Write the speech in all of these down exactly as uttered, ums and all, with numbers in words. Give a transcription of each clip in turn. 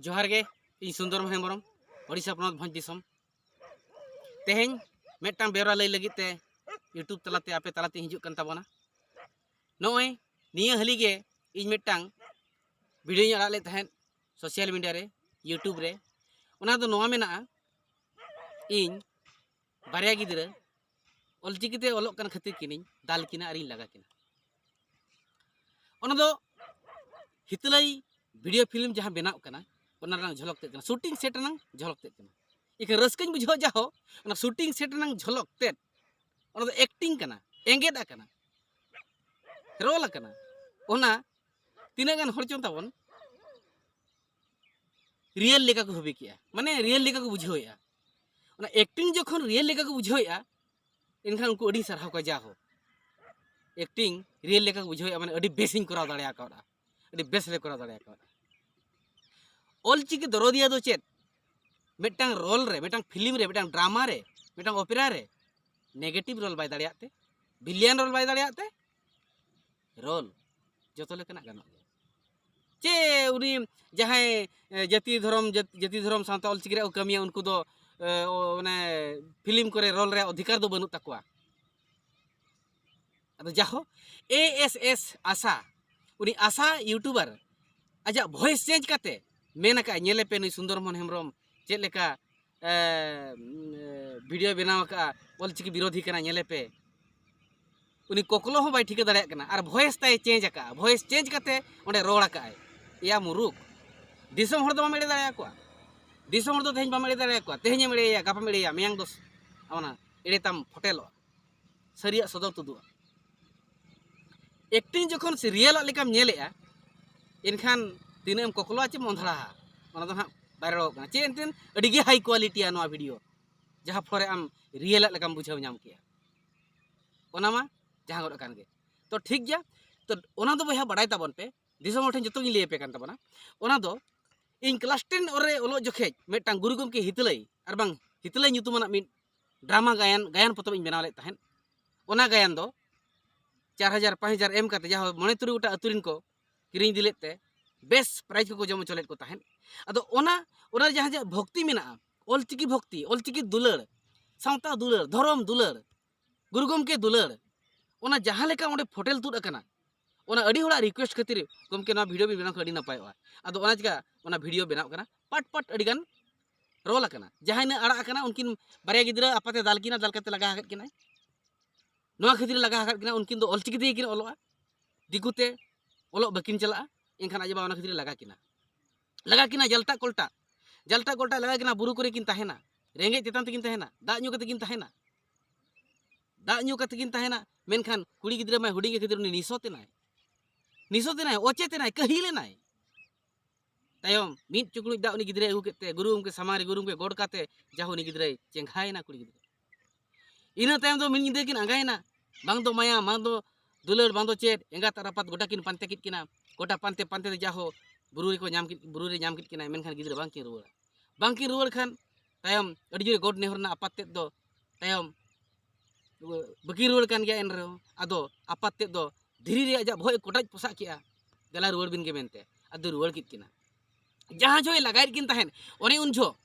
ᱡᱚᱦᱟᱨ ᱜᱮ, ᱤᱧ ᱥᱩᱱᱫᱚᱨ ᱦᱮᱢᱵᱨᱚᱢ, ᱳᱰᱤᱥᱟ ᱯᱚᱱᱚᱛ ᱵᱷᱚᱸᱡᱽ ᱫᱤᱥᱚᱢ᱾ ᱛᱮᱦᱮᱧ ᱢᱤᱫᱴᱟᱝ ᱵᱮᱣᱨᱟ ᱞᱟᱹᱭ ᱞᱟᱹᱜᱤᱫ ᱛᱮ YouTube ᱛᱟᱞᱟᱛᱮ ᱟᱯᱮ ᱛᱟᱞᱟᱛᱮᱧ ᱦᱤᱡᱩᱜ ᱠᱟᱱ ᱛᱟᱵᱚᱱᱟ᱾ ᱱᱚᱜᱼᱚᱭ ᱱᱤᱭᱟᱹ ᱦᱟᱹᱞᱤ ᱜᱮ ᱤᱧ ᱢᱤᱫᱴᱟᱝ ᱵᱷᱤᱰᱤᱭᱳᱧ ᱟᱲᱟᱜ ᱞᱮᱫ ᱛᱟᱦᱮᱸᱫ ᱥᱳᱥᱟᱞ ᱢᱤᱰᱤᱭᱟ ᱨᱮ, YouTube ᱨᱮ᱾ ᱚᱱᱟ ᱫᱚ ᱱᱚᱣᱟ ᱢᱮᱱᱟᱜᱼᱟ, ᱤᱧ ᱵᱟᱨᱭᱟ ᱜᱤᱫᱽᱨᱟᱹ ᱚᱞᱪᱤᱠᱤᱛᱮ ᱚᱞᱚᱜ ᱠᱟᱱ ᱠᱷᱟᱹᱛᱤᱨ ᱠᱤᱱᱤᱧ ᱫᱟᱞ ᱠᱤᱱᱟ ᱟᱨᱤᱧ ᱞᱟᱜᱟ ᱠᱤᱱᱟ᱾ ᱚᱱᱟ ᱫᱚ ᱦᱤᱛᱟᱹᱞᱟᱹᱭ ᱵᱷᱤᱰᱤᱭᱳ ᱯᱷᱤᱞᱢ ᱡᱟᱦᱟᱸ ᱵᱮᱱᱟᱣ ᱠᱟᱱᱟ, ᱚᱱᱟ ᱨᱮᱱᱟᱜ ᱡᱷᱚᱞᱚᱠ ᱛᱮᱫ ᱠᱟᱱᱟ, ᱥᱩᱴᱤᱝ ᱥᱮᱴ ᱨᱮᱱᱟᱜ ᱡᱷᱚᱞᱚᱠ ᱛᱮᱫ ᱠᱟᱱᱟ᱾ ᱤᱠᱷᱟᱹᱱ ᱨᱟᱹᱥᱠᱟᱹᱧ ᱵᱩᱡᱷᱟᱹᱣᱟ ᱡᱟᱦᱳ, ᱚᱱᱟ ᱥᱩᱴᱤᱝ ᱥᱮᱴ ᱨᱮᱱᱟᱜ ᱡᱷᱚᱞᱚᱠ ᱛᱮᱫ, ᱚᱱᱟ ᱫᱚ ᱮᱠᱴᱤᱝ ᱠᱟᱱᱟ, ᱮᱸᱜᱮᱫ ᱟᱠᱟᱱᱟ, ᱨᱳᱞ ᱟᱠᱟᱱᱟ᱾ ᱚᱱᱟ ᱛᱤᱱᱟᱹᱜ ᱜᱟᱱ ᱦᱚᱲ ᱪᱚᱝ ᱛᱟᱵᱚᱱ ᱨᱤᱭᱮᱞ ᱞᱮᱠᱟ ᱠᱚ ᱵᱷᱟᱹᱵᱤ ᱠᱮᱜᱼᱟ, ᱢᱟᱱᱮ ᱨᱤᱭᱮᱞ ᱞᱮᱠᱟ ᱠᱚ ᱵᱩᱡᱷᱟᱹᱣᱮᱜᱼᱟ᱾ ᱚᱱᱟ ᱮᱠᱴᱤᱝ ᱡᱚᱠᱷᱚᱱ ᱨᱤᱭᱮᱞ ᱞᱮᱠᱟ ᱠᱚ ᱵᱩᱡᱷᱟᱹᱣᱮᱜᱼᱟ, ᱮᱱᱠᱷᱟᱱ ᱩᱱᱠᱩ ᱟᱹᱰᱤ ᱥᱟᱨᱦᱟᱣ ᱠᱚᱣᱟ, ᱡᱟ ᱦᱳ, ᱮᱠᱴᱤᱝ ᱨᱤᱭᱮᱞ ᱞᱮᱠᱟ ᱠᱚ ᱵᱩᱡᱷᱟᱹᱣᱮᱜᱼᱟ, ᱢᱟᱱᱮ ᱟᱹᱰᱤ ᱵᱮᱥᱤᱧ ᱠᱚᱨᱟᱣ ᱫᱟᱲᱮ ᱟᱠᱟᱣᱫᱟ, ᱟᱹᱰᱤ ᱵᱮᱥ ᱞᱮ ᱠᱚᱨᱟᱣ ᱫᱟᱲᱮ ᱟᱠᱟᱣᱫᱟ᱾ ᱚᱞᱪᱤᱠᱤ ᱫᱚᱨᱚᱫᱤᱭᱟ ᱫᱚ ᱪᱮᱫ? ᱢᱤᱫᱴᱟᱝ ᱨᱳᱞ ᱨᱮ, ᱢᱤᱫᱴᱟᱝ ᱯᱷᱤᱞᱢ ᱨᱮ, ᱢᱤᱫᱴᱟᱝ ᱰᱨᱟᱢᱟ ᱨᱮ, ᱢᱤᱫᱴᱟᱝ ᱚᱯᱮᱨᱟ ᱨᱮ ᱱᱮᱜᱮᱴᱤᱵᱷ ᱨᱳᱞ ᱵᱟᱭ ᱫᱟᱲᱮᱭᱟᱜ ᱛᱮ, ᱵᱷᱤᱞᱤᱭᱟᱱ ᱨᱳᱞ ᱵᱟᱭ ᱫᱟᱲᱮᱭᱟᱜ ᱛᱮ, ᱨᱳᱞ ᱡᱚᱛᱚ ᱞᱮᱠᱟᱱᱟᱜ ᱜᱟᱱᱚᱜ ᱜᱮᱭᱟ᱾ ᱪᱮ ᱩᱱᱤ ᱡᱟᱦᱟᱸᱭ, ᱮ, ᱡᱟᱹᱛᱤ ᱫᱷᱚᱨᱚᱢ, ᱡᱟᱹᱛ-, ᱡᱟᱹᱛᱤ ᱫᱷᱚᱨᱚᱢ ᱥᱟᱶᱛᱟ ᱚᱞᱪᱤᱠᱤ ᱨᱮᱭᱟᱜ ᱠᱚ ᱠᱟᱹᱢᱤᱭᱟ, ᱩᱱᱠᱩ ᱫᱚ, ᱮ, ᱚ, ᱚᱱᱮ ᱯᱷᱤᱞᱢ ᱠᱚᱨᱮ ᱨᱳᱞ ᱨᱮᱭᱟᱜ ᱚᱫᱷᱤᱠᱟᱨ ᱫᱚ ᱵᱟᱹᱱᱩᱜ ᱛᱟᱠᱚᱣᱟ᱾ ᱟᱫᱚ ᱡᱟᱦᱳ, ᱮ ᱮᱥ ᱮᱥ ᱟᱥᱟ, ᱩᱱᱤ ᱟᱥᱟ ᱤᱭᱩᱴᱩᱵᱟᱨ ᱟᱡᱟᱜ ᱵᱷᱚᱭᱮᱥ ᱪᱮᱧᱡᱽ ᱠᱟᱛᱮ ᱢᱮᱱ ᱟᱠᱟᱫᱼᱟ, "ᱧᱮᱞᱮ ᱯᱮ ᱱᱩᱭ ᱥᱩᱱᱫᱚᱨ ᱢᱳᱦᱚᱱ ᱦᱮᱢᱵᱨᱚᱢ ᱪᱮᱫ ᱞᱮᱠᱟ, ᱮ, ᱩᱢ, ᱮ, ᱵᱷᱤᱰᱤᱭᱳ ᱵᱮᱱᱟᱣ ᱟᱠᱟᱫᱼᱟ, ᱚᱞᱪᱤᱠᱤ ᱵᱤᱨᱳᱫᱷᱤ ᱠᱟᱱᱟ, ᱧᱮᱞᱮ ᱯᱮ᱾" ᱩᱱᱤ ᱠᱚᱠᱞᱚ ᱦᱚᱸ ᱵᱟᱭ ᱴᱷᱤᱠᱟᱹ ᱫᱟᱲᱮᱭᱟᱜ ᱠᱟᱱᱟ, ᱟᱨ ᱵᱷᱚᱭᱮᱥ ᱛᱟᱭ ᱪᱮᱧᱡᱽ ᱟᱠᱟᱫᱼᱟ, ᱵᱷᱚᱭᱮᱥ ᱪᱮᱧᱡᱽ ᱠᱟᱛᱮ ᱚᱸᱰᱮ ᱨᱚᱲ ᱟᱠᱟᱫᱼᱟᱭ᱾ ᱮᱭᱟ ᱢᱩᱨᱩᱠ, ᱫᱤᱥᱚᱢ ᱦᱚᱲ ᱫᱚ ᱵᱟᱢ ᱮᱲᱮ ᱫᱟᱲᱮᱭᱟᱠᱚᱣᱟ᱾ ᱫᱤᱥᱚᱢ ᱦᱚᱲ ᱫᱚ ᱛᱮᱦᱮᱧ ᱵᱟᱢ ᱮᱲᱮ ᱫᱟᱲᱮᱭᱟᱠᱚᱣᱟ, ᱛᱮᱦᱮᱧᱮᱢ ᱮᱲᱮᱭᱟ, ᱜᱟᱯᱟᱢ ᱮᱲᱮᱭᱟ, ᱢᱮᱭᱟᱝ ᱫᱚ ᱚᱱᱟ ᱮᱲᱮ ᱛᱟᱢ ᱯᱷᱚᱴᱮᱞᱚᱜᱼᱟ, ᱥᱟᱹᱨᱤᱭᱟᱜ ᱥᱚᱫᱚᱨ ᱛᱩᱫᱩᱜᱼᱟ᱾ ᱮᱠᱴᱤᱝ ᱡᱚᱠᱷᱚᱱ ᱥᱤᱨᱤᱭᱟᱞᱟᱜ ᱞᱮᱠᱟᱢ ᱧᱮᱞᱮᱜᱼᱟ, ᱮᱱᱠᱷᱟᱱ ᱛᱤᱱᱟᱹᱜ ᱮᱢ ᱠᱚᱠᱞᱚᱜᱼᱟ ᱪᱮᱢ ᱚᱸᱫᱷᱲᱟᱜᱼᱟ, ᱚᱱᱟ ᱫᱚ ᱦᱟᱸᱜ ᱵᱟᱭ ᱨᱚᱲᱚᱜ ᱠᱟᱱᱟ᱾ ᱪᱮᱫ ᱮᱱᱛᱮᱫ ᱟᱹᱰᱤ ᱜᱮ ᱦᱟᱭ ᱠᱳᱣᱟᱞᱤᱴᱤᱭᱟ ᱱᱚᱣᱟ ᱵᱷᱤᱰᱤᱭᱳ, ᱡᱟᱦᱟᱸ ᱯᱷᱚᱨᱮ ᱟᱢ ᱨᱤᱭᱮᱞᱟᱜ ᱞᱮᱠᱟᱢ ᱵᱩᱡᱷᱟᱹᱣ ᱧᱟᱢ ᱠᱮᱜᱼᱟ, ᱚᱱᱟ ᱢᱟ ᱡᱟᱦᱟᱸ ᱜᱚᱫ ᱟᱠᱟᱱ ᱜᱮ᱾ ᱛᱚ ᱴᱷᱤᱠ ᱜᱮᱭᱟ, ᱛᱚ ᱚᱱᱟ ᱫᱚ ᱵᱚᱭᱦᱟ ᱵᱟᱲᱟᱭ ᱛᱟᱵᱚᱱ ᱯᱮ, ᱫᱤᱥᱚᱢ ᱦᱚᱲ ᱴᱷᱮᱱ ᱡᱚᱛᱚ ᱜᱤᱧ ᱞᱟᱹᱭ ᱟᱯᱮ ᱠᱟᱱ ᱛᱟᱵᱚᱱᱟ᱾ ᱚᱱᱟ ᱫᱚ ᱤᱧ ᱠᱞᱟᱥ ᱴᱮᱱ ᱨᱮ ᱚᱞᱚᱜ ᱡᱚᱠᱷᱮᱡ ᱢᱤᱫᱴᱟᱝ ᱜᱩᱨᱩ ᱜᱚᱢᱠᱮ ᱦᱤᱛᱟᱹᱞᱟᱹᱭ ᱟᱨ ᱵᱟᱝ ᱦᱤᱛᱟᱹᱞᱟᱹᱭ ᱧᱩᱛᱩᱢᱟᱱᱟᱜ ᱢᱤᱫ ᱰᱨᱟᱢᱟ ᱜᱟᱭᱟᱱ, ᱜᱟᱭᱟᱱ ᱯᱚᱛᱚᱵ ᱤᱧ ᱵᱮᱱᱟᱣ ᱞᱮᱫ ᱛᱟᱦᱮᱸᱫ᱾ ᱚᱱᱟ ᱜᱟᱭᱟᱱ ᱫᱚ ᱪᱟᱨ ᱦᱟᱡᱟᱨ ᱯᱟᱸᱪ ᱦᱟᱡᱟᱨ ᱮᱢ ᱠᱟᱛᱮ, ᱡᱟᱦᱟᱸ ᱢᱚᱬᱮ ᱛᱩᱨᱩᱭ ᱜᱚᱴᱟ ᱟᱹᱛᱩ ᱨᱮᱱ ᱠᱚ ᱠᱤᱨᱤᱧ ᱤᱫᱤ ᱞᱮᱫ ᱛᱮ, ᱵᱮᱥ ᱯᱨᱟᱭᱤᱡᱽ ᱠᱚᱠᱚ ᱡᱚᱢ ᱦᱚᱪᱚ ᱞᱮᱫ ᱠᱚ ᱛᱟᱦᱮᱸᱫ᱾ ᱟᱫᱚ ᱚᱱᱟ ᱚᱱᱟ ᱡᱟᱦᱟᱸ ᱡᱟᱦᱟᱸ ᱵᱷᱚᱠᱛᱤ ᱢᱮᱱᱟᱜᱼᱟ, ᱚᱞᱪᱤᱠᱤ ᱵᱷᱚᱠᱛᱤ, ᱚᱞᱪᱤᱠᱤ ᱫᱩᱞᱟᱹᱲ, ᱥᱟᱶᱛᱟ ᱫᱩᱞᱟᱹᱲ, ᱫᱷᱚᱨᱚᱢ ᱫᱩᱞᱟᱹᱲ, ᱜᱩᱨᱩ ᱜᱚᱢᱠᱮ ᱫᱩᱞᱟᱹᱲ, ᱚᱱᱟ ᱡᱟᱦᱟᱸ ᱞᱮᱠᱟ ᱚᱸᱰᱮ ᱯᱷᱚᱴᱮᱞ ᱛᱩᱫ ᱟᱠᱟᱱᱟ, ᱚᱱᱟ ᱟᱹᱰᱤ ᱦᱚᱲᱟᱜ ᱨᱤᱠᱩᱭᱮᱥᱴ ᱠᱷᱟᱹᱛᱤᱨ ᱜᱚᱢᱠᱮ ᱱᱚᱣᱟ ᱵᱷᱤᱰᱤᱭᱳ ᱵᱤᱱ ᱵᱮᱱᱟᱣ ᱠᱷᱟᱱ ᱟᱹᱰᱤ ᱱᱟᱯᱟᱭᱚᱜᱼᱟ᱾ ᱟᱫᱚ ᱚᱱᱟ ᱪᱤᱠᱟ ᱚᱱᱟ ᱵᱷᱤᱰᱤᱭᱳ ᱵᱮᱱᱟᱣ ᱠᱟᱱᱟ, ᱯᱟᱴ ᱯᱟᱴ ᱟᱹᱰᱤ ᱜᱟᱱ ᱨᱚᱞ ᱟᱠᱟᱱᱟ᱾ ᱡᱟᱦᱟᱸᱭ ᱱᱟᱹᱜ ᱟᱲᱟᱜ ᱟᱠᱟᱱᱟ, ᱩᱱᱠᱤᱱ ᱵᱟᱨᱭᱟ ᱜᱤᱫᱽᱨᱟᱹ ᱟᱯᱟᱛᱮ ᱫᱟᱞ ᱠᱤᱱᱟ, ᱫᱟᱞ ᱠᱟᱛᱮ ᱞᱟᱜᱟ ᱟᱠᱟᱫ ᱠᱤᱱᱟᱭ᱾ ᱱᱚᱣᱟ ᱠᱷᱟᱹᱛᱤᱨ ᱞᱟᱜᱟ ᱟᱠᱟᱫ ᱠᱤᱱᱟ, ᱩᱱᱠᱤᱱ ᱫᱚ ᱚᱞᱪᱤᱠᱤ ᱛᱮᱜᱮ ᱠᱤᱱ ᱚᱞᱚᱜᱼᱟ, ᱫᱤᱠᱩ ᱛᱮ ᱚᱞᱚᱜ ᱵᱟᱹᱠᱤᱱ ᱪᱟᱞᱟᱜᱼᱟ᱾ ᱮᱱᱠᱷᱟᱱ ᱟᱡ ᱵᱟᱵᱟ ᱚᱱᱟ ᱠᱷᱟᱹᱛᱤᱨ ᱞᱟᱜᱟ ᱠᱤᱱᱟ, ᱞᱟᱜᱟ ᱠᱤᱱᱟ ᱡᱟᱞᱴᱟ ᱠᱚᱞᱴᱟ, ᱡᱟᱞᱴᱟ ᱠᱚᱞᱴᱟ ᱞᱟᱜᱟ ᱠᱤᱱᱟ᱾ ᱵᱩᱨᱩ ᱠᱚᱨᱮ ᱠᱤᱱ ᱛᱟᱦᱮᱱᱟ, ᱨᱮᱸᱜᱮᱡ ᱛᱮᱛᱟᱝ ᱛᱮᱠᱤᱱ ᱛᱟᱦᱮᱱᱟ, ᱫᱟᱜ ᱧᱩ ᱠᱟᱛᱮ ᱠᱤᱱ ᱛᱟᱦᱮᱱᱟ, ᱫᱟᱜ ᱧᱩ ᱠᱟᱛᱮ ᱠᱤᱱ ᱛᱟᱦᱮᱱᱟ᱾ ᱢᱮᱱᱠᱷᱟᱱ ᱠᱩᱲᱤ ᱜᱤᱫᱽᱨᱟᱹ ᱢᱟᱭ ᱦᱩᱰᱤᱧ ᱜᱮ ᱠᱷᱟᱹᱛᱤᱨ ᱩᱱᱤ ᱱᱤᱥᱚᱛ ᱮᱱᱟᱭ, ᱱᱤᱥᱚᱛ ᱮᱱᱟᱭ, ᱚᱪᱮᱛ ᱮᱱᱟᱭ, ᱠᱟᱹᱦᱤᱞ ᱮᱱᱟᱭ᱾ ᱛᱟᱭᱚᱢ ᱢᱤᱫ ᱪᱩᱠᱲᱩᱡ ᱫᱟᱜ ᱩᱱᱤ ᱜᱤᱫᱽᱨᱟᱹᱭ ᱟᱹᱜᱩ ᱠᱮᱫ ᱛᱮ ᱜᱩᱨᱩ ᱜᱚᱢᱠᱮ ᱥᱟᱢᱟᱝ ᱨᱮ ᱜᱩᱨᱩ ᱜᱚᱢᱠᱮ ᱜᱚᱰ ᱠᱟᱛᱮ ᱡᱟᱦᱳ ᱩᱱᱤ ᱜᱤᱫᱽᱨᱟᱹᱭ ᱪᱮᱸᱜᱷᱟᱭᱮᱱᱟ ᱠᱩᱲᱤ ᱜᱤᱫᱽᱨᱟᱹ᱾ ᱤᱱᱟᱹ ᱛᱟᱭᱚᱢ ᱫᱚ ᱢᱤᱫ ᱧᱤᱫᱟᱹ ᱠᱤᱱ ᱟᱸᱜᱟᱭᱮᱱᱟ, ᱵᱟᱝ ᱫᱚ ᱢᱟᱭᱟ, ᱵᱟᱝ ᱫᱚ ᱫᱩᱞᱟᱹᱲ, ᱵᱟᱝ ᱫᱚ ᱪᱮᱫ, ᱮᱸᱜᱟᱛ ᱟᱨ ᱟᱯᱟᱛ ᱜᱚᱴᱟ ᱠᱤᱱ ᱯᱟᱱᱛᱮ ᱠᱮᱫ ᱠᱤᱱᱟ᱾ ᱜᱚᱴᱟ ᱯᱟᱱᱛᱮ ᱯᱟᱱᱛᱮ ᱛᱮ ᱡᱟᱦᱳ ᱵᱩᱨᱩ ᱨᱮᱠᱚ ᱧᱟᱢ ᱠᱮᱫ, ᱵᱩᱨᱩ ᱨᱮ ᱧᱟᱢ ᱠᱮᱫ ᱠᱤᱱᱟ, ᱢᱮᱱᱠᱷᱟᱱ ᱜᱤᱫᱽᱨᱟᱹ ᱵᱟᱝ ᱠᱤᱱ ᱨᱩᱣᱟᱹᱲᱟ᱾ ᱵᱟᱝ ᱠᱤᱱ ᱨᱩᱣᱟᱹᱲ ᱠᱷᱟᱱ ᱛᱟᱭᱚᱢ ᱟᱹᱰᱤ ᱡᱳᱨᱮ ᱜᱚᱰ ᱱᱮᱦᱚᱨ ᱮᱱᱟ ᱟᱯᱟᱛ ᱛᱮᱫ ᱫᱚ᱾ ᱛᱟᱭᱚᱢ ᱵᱟᱹᱠᱤᱱ ᱨᱩᱣᱟᱹᱲ ᱠᱟᱱ ᱜᱮᱭᱟ, ᱮᱱ ᱨᱮᱦᱚᱸ ᱟᱫᱚ ᱟᱯᱟᱛ ᱛᱮᱫ ᱫᱚ ᱫᱷᱤᱨᱤ ᱨᱮ ᱟᱡᱟᱜ ᱵᱚᱦᱚᱜ ᱮ ᱠᱚᱴᱟᱡ ᱯᱚᱥᱟᱜ ᱠᱮᱜᱼᱟ, "ᱫᱮᱞᱟ ᱨᱩᱣᱟᱹᱲ ᱵᱤᱱ ᱜᱮ" ᱢᱮᱱᱛᱮ᱾ ᱟᱫᱚ ᱨᱩᱣᱟᱹᱲ ᱠᱮᱫ ᱠᱤᱱᱟ᱾ ᱡᱟᱦᱟᱸ ᱡᱚᱦᱚᱜ ᱮ ᱞᱟᱜᱟᱭᱮᱫ ᱠᱤᱱ ᱛᱟᱦᱮᱸᱫ, ᱚᱱᱮ ᱩᱱ ᱡᱚᱦᱚᱜ,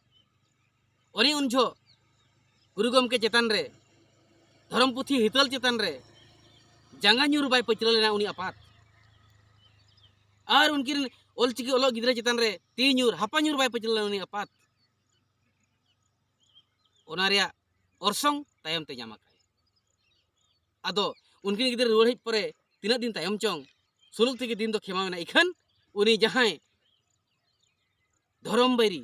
ᱚᱱᱮ ᱩᱱ ᱡᱚᱦᱚᱜ ᱜᱩᱨᱩ ᱜᱚᱢᱠᱮ ᱪᱮᱛᱟᱱ ᱨᱮ, ᱫᱷᱚᱨᱚᱢ ᱯᱩᱛᱷᱤ ᱦᱤᱛᱟᱹᱞ ᱪᱮᱛᱟᱱ ᱨᱮ ᱡᱟᱸᱜᱟ ᱧᱩᱨ ᱵᱟᱭ ᱯᱟᱹᱪᱷᱞᱟᱹ ᱞᱮᱱᱟ ᱩᱱᱤ ᱟᱯᱟᱛ᱾ ᱟᱨ ᱩᱱᱠᱤᱱ ᱚᱞᱪᱤᱠᱤ ᱚᱞᱚᱜ ᱜᱤᱫᱽᱨᱟᱹ ᱪᱮᱛᱟᱱ ᱨᱮ ᱛᱤ ᱧᱩᱨ, ᱦᱟᱯᱟ ᱧᱩᱨ ᱵᱟᱭ ᱯᱟᱹᱪᱷᱞᱟᱹ ᱞᱮᱱᱟ ᱩᱱᱤ ᱟᱯᱟᱛ᱾ ᱚᱱᱟ ᱨᱮᱭᱟᱜ ᱚᱨᱥᱚᱝ ᱛᱟᱭᱚᱢ ᱛᱮ ᱧᱟᱢ ᱟᱠᱟᱫ᱾ ᱟᱫᱚ ᱩᱱᱠᱤᱱ ᱜᱤᱫᱽᱨᱟᱹ ᱨᱩᱣᱟᱹᱲ ᱦᱮᱡ ᱯᱚᱨᱮ ᱛᱤᱱᱟᱹᱜ ᱫᱤᱱ ᱛᱟᱭᱚᱢ ᱪᱚᱝ, ᱥᱩᱞᱩᱠ ᱛᱮᱜᱮ ᱫᱤᱱ ᱫᱚ ᱠᱷᱮᱢᱟᱣ ᱮᱱᱟ᱾ ᱤᱠᱷᱟᱹᱱ ᱩᱱᱤ ᱡᱟᱦᱟᱸᱭ ᱫᱷᱚᱨᱚᱢ ᱵᱟᱹᱭᱨᱤ,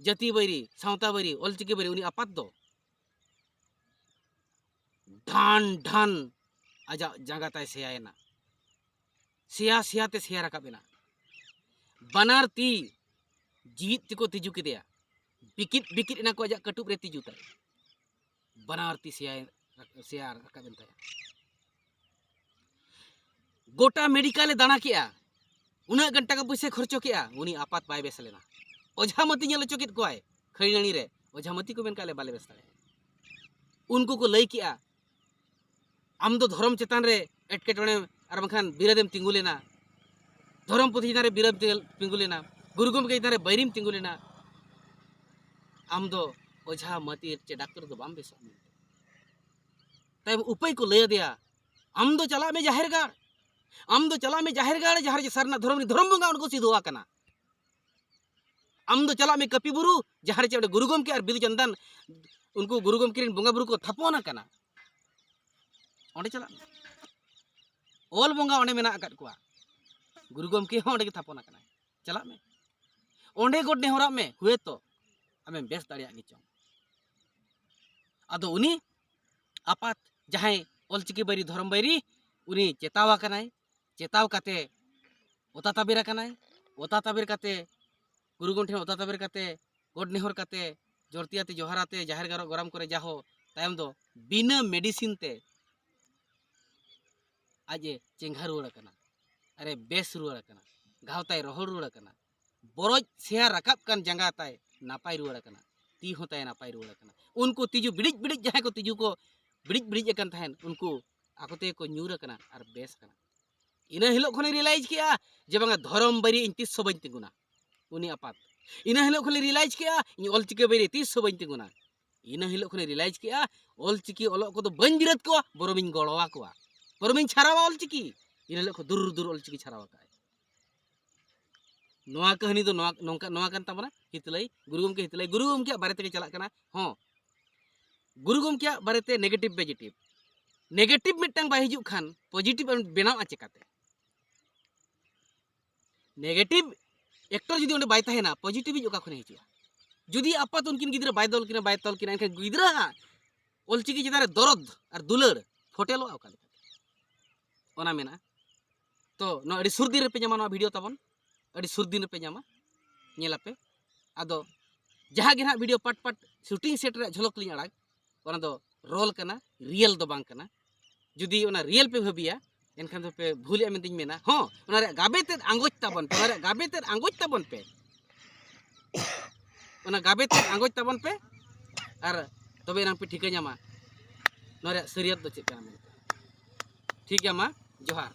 ᱡᱟᱹᱛᱤ ᱵᱟᱹᱭᱨᱤ, ᱥᱟᱶᱛᱟ ᱵᱟᱹᱭᱨᱤ, ᱚᱞᱪᱤᱠᱤ ᱵᱟᱹᱭᱨᱤ, ᱩᱱᱤ ᱟᱯᱟᱛ ᱫᱚ ᱰᱷᱟᱱ ᱰᱷᱟᱱ ᱟᱡᱟᱜ ᱡᱟᱸᱜᱟ ᱛᱟᱭ ᱥᱮᱭᱟᱭᱮᱱᱟ᱾ ᱥᱮᱭᱟ ᱥᱮᱭᱟ ᱛᱮ ᱥᱮᱭᱟ ᱨᱟᱠᱟᱵ ᱮᱱᱟ᱾ ᱵᱟᱱᱟᱨ ᱛᱤ ᱡᱤᱣᱤᱫ ᱛᱮᱠᱚ ᱛᱤᱡᱩ ᱠᱮᱫᱮᱭᱟ᱾ ᱵᱤᱠᱤᱫ ᱵᱤᱠᱤᱫ ᱮᱱᱟ ᱠᱚ ᱟᱡᱟᱜ ᱠᱟᱹᱴᱩᱵ ᱨᱮ ᱛᱤᱡᱩ ᱛᱟᱭ᱾ ᱵᱟᱱᱟᱨ ᱛᱤ ᱥᱮᱭᱟ, ᱥᱮᱭᱟ ᱨᱟᱠᱟᱵ ᱮᱱ ᱛᱟᱭᱟ᱾ ᱜᱚᱴᱟ ᱢᱮᱰᱤᱠᱟᱞ ᱮ ᱫᱟᱬᱟ ᱠᱮᱜᱼᱟ, ᱩᱱᱟᱹᱜ ᱜᱟᱱ ᱴᱟᱠᱟ ᱯᱩᱭᱥᱟᱹ ᱠᱷᱚᱨᱪᱚ ᱠᱮᱜᱼᱟ, ᱩᱱᱤ ᱟᱯᱟᱛ ᱵᱟᱭ ᱵᱮᱥ ᱞᱮᱱᱟ᱾ ᱚᱡᱷᱟ ᱢᱟᱹᱛᱤ ᱧᱮᱞ ᱦᱚᱪᱚ ᱠᱮᱫ ᱠᱚᱣᱟᱭ ᱠᱷᱟᱹᱲᱤᱱᱟᱹᱲᱤ ᱨᱮ, ᱚᱡᱷᱟ ᱢᱟᱹᱛᱤ ᱠᱚ ᱢᱮᱱ ᱠᱟᱜ ᱞᱮ ᱵᱟᱞᱮ ᱵᱮᱥ ᱫᱟᱲᱮᱭᱟᱜᱼᱟ᱾ ᱩᱱᱠᱩ ᱠᱚ ᱞᱟᱹᱭ ᱠᱮᱜᱼᱟ, "ᱟᱢ ᱫᱚ ᱫᱷᱚᱨᱚᱢ ᱪᱮᱛᱟᱱ ᱨᱮ ᱮᱴᱠᱮᱴᱚᱬᱮ ᱟᱨ ᱵᱟᱝᱠᱷᱟᱱ ᱵᱤᱨᱟᱹᱫᱮᱢ ᱛᱤᱸᱜᱩ ᱞᱮᱱᱟ, ᱫᱷᱚᱨᱚᱢ ᱯᱩᱛᱷᱤ ᱪᱮᱛᱟᱱ ᱨᱮ ᱵᱤᱨᱳᱫᱷ ᱛᱤᱸᱜᱩ ᱞᱮᱱᱟ, ᱜᱩᱨᱩ ᱜᱚᱢᱠᱮ ᱪᱮᱛᱟᱱ ᱨᱮ ᱵᱟᱹᱭᱨᱤᱢ ᱛᱤᱸᱜᱩ ᱞᱮᱱᱟ, ᱟᱢ ᱫᱚ ᱚᱡᱷᱟ, ᱢᱟᱹᱛᱤ ᱪᱮ ᱰᱟᱠᱛᱚᱨ ᱫᱚ ᱵᱟᱢ ᱵᱮᱥᱚᱜᱼᱟ ᱢᱮᱱᱛᱮ᱾ ᱛᱟᱭᱚᱢ ᱩᱯᱟᱹᱭ ᱠᱚ ᱞᱟᱹᱭ ᱟᱫᱮᱭᱟ, ᱟᱢ ᱫᱚ ᱪᱟᱞᱟᱜ ᱢᱮ ᱡᱟᱦᱮᱨ ᱜᱟᱲ, ᱟᱢ ᱫᱚ ᱪᱟᱞᱟᱜ ᱢᱮ ᱡᱟᱦᱮᱨ ᱜᱟᱲ, ᱡᱟᱦᱟᱸ ᱨᱮ ᱥᱟᱨᱱᱟ ᱫᱷᱚᱨᱚᱢ ᱨᱮᱱ ᱫᱷᱚᱨᱚᱢ ᱵᱚᱸᱜᱟ ᱚᱸᱰᱮ ᱠᱚ ᱥᱤᱫᱷᱩ ᱟᱠᱟᱱᱟ᱾ ᱟᱢ ᱫᱚ ᱪᱟᱞᱟᱜ ᱢᱮ ᱠᱟᱹᱯᱤ ᱵᱩᱨᱩ, ᱡᱟᱦᱟᱸ ᱨᱮ ᱪᱮ ᱚᱸᱰᱮ ᱜᱩᱨᱩ ᱜᱚᱢᱠᱮ ᱟᱨ ᱵᱤᱫᱩ ᱪᱟᱸᱫᱟᱱ, ᱩᱱᱠᱩ ᱜᱩᱨᱩ ᱜᱚᱢᱠᱮ ᱨᱮᱱ ᱵᱚᱸᱜᱟ ᱵᱩᱨᱩ ᱠᱚ ᱛᱷᱟᱯᱚᱱ ᱟᱠᱟᱱᱟ᱾ ᱚᱸᱰᱮ ᱪᱟᱞᱟᱜ ᱢᱮ, ᱚᱞ ᱵᱚᱸᱜᱟ ᱚᱸᱰᱮ ᱢᱮᱱᱟᱜ ᱟᱠᱟᱫ ᱠᱚᱣᱟ, ᱜᱩᱨᱩ ᱜᱚᱢᱠᱮ ᱦᱚᱸ ᱚᱸᱰᱮ ᱜᱮ ᱛᱷᱟᱯᱚᱱ ᱟᱠᱟᱱᱟᱭ᱾ ᱪᱟᱞᱟᱜ ᱢᱮ, ᱚᱸᱰᱮ ᱜᱚᱰ ᱱᱮᱦᱚᱨᱟᱜ ᱢᱮ, ᱦᱩᱭᱛᱚ ᱟᱢᱮᱢ ᱵᱮᱥ ᱫᱟᱲᱮᱭᱟᱜ ᱜᱮ ᱪᱚᱝ᱾ ᱟᱫᱚ ᱩᱱᱤ ᱟᱯᱟᱛ ᱡᱟᱦᱟᱸᱭ ᱚᱞᱪᱤᱠᱤ ᱵᱟᱹᱭᱨᱤ, ᱫᱷᱚᱨᱚᱢ ᱵᱟᱹᱭᱨᱤ, ᱩᱱᱤ ᱪᱮᱛᱟᱣ ᱟᱠᱟᱱᱟᱭ᱾ ᱪᱮᱛᱟᱣ ᱠᱟᱛᱮ ᱚᱛᱟ ᱛᱟᱵᱮᱨ ᱟᱠᱟᱱᱟᱭ᱾ ᱚᱛᱟ ᱛᱟᱵᱮᱨ ᱠᱟᱛᱮ ᱜᱩᱨᱩ ᱜᱚᱢᱠᱮ ᱴᱷᱮᱱ ᱚᱛᱟ ᱛᱟᱵᱮᱨ ᱠᱟᱛᱮ, ᱜᱚᱰ ᱱᱮᱦᱚᱨ ᱠᱟᱛᱮ, ᱡᱚᱲᱛᱤ ᱟᱛᱮ, ᱡᱚᱦᱟᱨ ᱟᱛᱮ, ᱡᱟᱦᱮᱨ ᱜᱟᱲ ᱜᱚᱨᱟᱢ ᱠᱚᱨᱮ ᱡᱟᱦᱳ, ᱛᱟᱭᱚᱢ ᱫᱚ ᱵᱤᱱᱟᱹ medicine ᱛᱮ ᱟᱡ ᱮ ᱪᱮᱸᱜᱷᱟ ᱨᱩᱣᱟᱹᱲ ᱟᱠᱟᱱᱟ, ᱟᱨ ᱮ ᱵᱮᱥ ᱨᱩᱣᱟᱹᱲ ᱟᱠᱟᱱᱟ, ᱜᱷᱟᱣ ᱛᱟᱭ ᱨᱚᱦᱚᱲ ᱨᱩᱣᱟᱹᱲ ᱟᱠᱟᱱᱟ, ᱵᱚᱨᱚᱡ ᱥᱮᱭᱟ ᱨᱟᱠᱟᱵ ᱠᱟᱱ ᱡᱟᱸᱜᱟ ᱛᱟᱭ ᱱᱟᱯᱟᱭ ᱨᱩᱣᱟᱹᱲ ᱟᱠᱟᱱᱟ, ᱛᱤ ᱦᱚᱸ ᱛᱟᱭ ᱱᱟᱯᱟᱭ ᱨᱩᱣᱟᱹᱲ ᱟᱠᱟᱱᱟ᱾ ᱩᱱᱠᱩ ᱛᱤᱡᱩ ᱵᱤᱲᱤᱡ ᱵᱤᱲᱤᱡ, ᱡᱟᱦᱟᱸᱭ ᱠᱚ ᱛᱤᱡᱩ ᱠᱚ ᱵᱤᱲᱤᱡ ᱵᱤᱲᱤᱡ ᱟᱠᱟᱱ ᱛᱟᱦᱮᱸᱱ, ᱩᱱᱠᱩ ᱟᱠᱚ ᱛᱮᱜᱮ ᱠᱚ ᱧᱩᱨ ᱟᱠᱟᱱᱟ ᱟᱨ ᱵᱮᱥ ᱟᱠᱟᱱᱟ᱾ ᱤᱱᱟᱹ ᱦᱤᱞᱳᱜ ᱠᱷᱚᱱᱮ realize ᱠᱮᱜᱼᱟ ᱡᱮ ᱵᱟᱝᱟ, ᱫᱷᱚᱨᱚᱢ ᱵᱟᱹᱭᱨᱤ ᱤᱧ ᱛᱤᱥ ᱦᱚᱸ ᱵᱟᱹᱧ ᱛᱤᱸᱜᱩᱱᱟ᱾ ᱩᱱᱤ ᱟᱯᱟᱛ ᱤᱱᱟᱹ ᱦᱤᱞᱳᱜ ᱠᱷᱚᱱᱮ realize ᱠᱮᱜᱼᱟ, ᱤᱧ ᱚᱞᱪᱤᱠᱤ ᱵᱟᱹᱭᱨᱤ ᱛᱤᱥ ᱦᱚᱸ ᱵᱟᱹᱧ ᱛᱤᱸᱜᱩᱱᱟ᱾ ᱤᱱᱟᱹ ᱦᱤᱞᱳᱜ ᱠᱷᱚᱱᱮ realize ᱠᱮᱜᱼᱟ, ᱚᱞᱪᱤᱠᱤ ᱚᱞᱚᱜ ᱠᱚᱫᱚ ᱵᱟᱹᱧ ᱵᱤᱨᱳᱫ ᱠᱚᱣᱟ, ᱵᱚᱨᱚᱢᱤᱧ ᱜᱚᱲᱚ ᱟᱠᱚᱣᱟ, ᱵᱚᱨᱚᱢᱤᱧ ᱪᱷᱟᱨᱟᱣᱟ ᱚᱞᱪᱤᱠᱤ᱾ ᱤᱱᱟᱹ ᱦᱤᱞᱳᱜ ᱠᱷᱚᱱ ᱫᱩᱨ ᱫᱩᱨ ᱚᱞᱪᱤᱠᱤ ᱪᱷᱟᱨᱟᱣ ᱟᱠᱟᱫᱼᱟᱭ᱾ ᱱᱚᱣᱟ ᱠᱟᱹᱦᱱᱤ ᱫᱚ ᱱᱚᱣᱟ, ᱱᱚᱝᱠᱟ, ᱱᱚᱣᱟ ᱠᱟᱱ ᱛᱟᱵᱚᱱᱟ ᱦᱤᱛᱞᱟᱹᱭ, ᱜᱩᱨᱩ ᱜᱚᱢᱠᱮ ᱦᱤᱛᱞᱟᱹᱭ, ᱜᱩᱨᱩ ᱜᱚᱢᱠᱮᱭᱟᱜ ᱵᱟᱨᱮ ᱛᱮᱜᱮ ᱪᱟᱞᱟᱜ ᱠᱟᱱᱟ᱾ ᱦᱚᱸ, ᱜᱩᱨᱩ ᱜᱚᱢᱠᱮᱭᱟᱜ ᱵᱟᱨᱮᱛᱮ negative positive᱾ Negative ᱢᱤᱫᱴᱟᱝ ᱵᱟᱭ ᱦᱤᱡᱩᱜ ᱠᱷᱟᱱ positive ᱵᱮᱱᱟᱣᱼᱟ ᱪᱮᱠᱟᱛᱮ? Negative actor ᱡᱩᱫᱤ ᱚᱸᱰᱮ ᱵᱟᱭ ᱛᱟᱦᱮᱱᱟ, positive ᱤᱡ ᱚᱠᱟ ᱠᱷᱚᱱᱮ ᱦᱤᱡᱩᱜᱼᱟ? ᱡᱩᱫᱤ ᱟᱯᱟᱛ ᱩᱱᱠᱤᱱ ᱜᱤᱫᱽᱨᱟᱹ ᱵᱟᱭ ᱫᱚᱞ ᱠᱤᱱᱟ, ᱵᱟᱭ ᱛᱚᱞ ᱠᱤᱱᱟ, ᱮᱱᱠᱷᱟᱱ ᱜᱤᱫᱽᱨᱟᱹ ᱦᱟᱸᱜ ᱚᱞᱪᱤᱠᱤ ᱪᱮᱛᱟᱱ ᱨᱮ ᱫᱚᱨᱚᱫ ᱟᱨ ᱫᱩᱞᱟᱹᱲ ᱯᱷᱚᱴᱮᱞᱚᱜᱼᱟ ᱚᱠᱟ ᱞᱮᱠᱟ? ᱚᱱᱟ ᱢᱮᱱᱟᱜᱼᱟ᱾ ᱛᱚ ᱱᱚᱣᱟ ᱟᱹᱰᱤ ᱥᱩᱨ ᱫᱤᱱ ᱨᱮᱯᱮ ᱧᱟᱢᱟ ᱱᱚᱣᱟ video ᱛᱟᱵᱚᱱ, ᱟᱹᱰᱤ ᱥᱩᱨ ᱫᱤᱱ ᱨᱮᱯᱮ ᱧᱟᱢᱟ, ᱧᱮᱞᱟᱯᱮ᱾ ᱟᱫᱚ ᱡᱟᱦᱟᱸ ᱜᱮ ᱱᱟᱦᱟᱜ video part part shooting set ᱨᱮᱭᱟᱜ ᱡᱷᱚᱞᱚᱠ ᱞᱤᱧ ᱟᱲᱟᱜ, ᱚᱱᱟ ᱫᱚ role ᱠᱟᱱᱟ, real ᱫᱚ ᱵᱟᱝ ᱠᱟᱱᱟ᱾ ᱡᱩᱫᱤ ᱚᱱᱟ real ᱯᱮ ᱵᱷᱟᱹᱵᱤᱭᱟ, ᱮᱱᱠᱷᱟᱱ ᱫᱚᱯᱮ ᱵᱷᱩᱞᱮᱜᱼᱟ ᱢᱮᱱᱛᱮᱧ ᱢᱮᱱᱟ᱾ ᱦᱚᱸ, ᱚᱱᱟ ᱨᱮᱭᱟᱜ ᱜᱟᱵᱮ ᱛᱮᱫ ᱟᱸᱜᱚᱪ ᱛᱟᱵᱚᱱ ᱯᱮ, ᱚᱱᱟ ᱨᱮᱭᱟᱜ ᱜᱟᱵᱮ ᱛᱮᱫ ᱟᱸᱜᱚᱪ ᱛᱟᱵᱚᱱ ᱯᱮ, ᱚᱱᱟ ᱜᱟᱵᱮ ᱛᱮᱫ ᱟᱸᱜᱚᱪ ᱛᱟᱵᱚᱱ ᱯᱮ, ᱟᱨ ᱛᱚᱵᱮ ᱮᱱᱟᱝ ᱯᱮ ᱴᱷᱤᱠᱟᱹ ᱧᱟᱢᱟ ᱱᱚᱣᱟ ᱨᱮᱭᱟᱜ ᱥᱟᱹᱨᱤᱭᱟᱛ ᱫᱚ ᱪᱮᱫ ᱠᱟᱱᱟ ᱢᱮᱱᱛᱮ᱾ ᱴᱷᱤᱠ ᱜᱮᱭᱟ, ᱢᱟ ᱡᱚᱦᱟᱨ᱾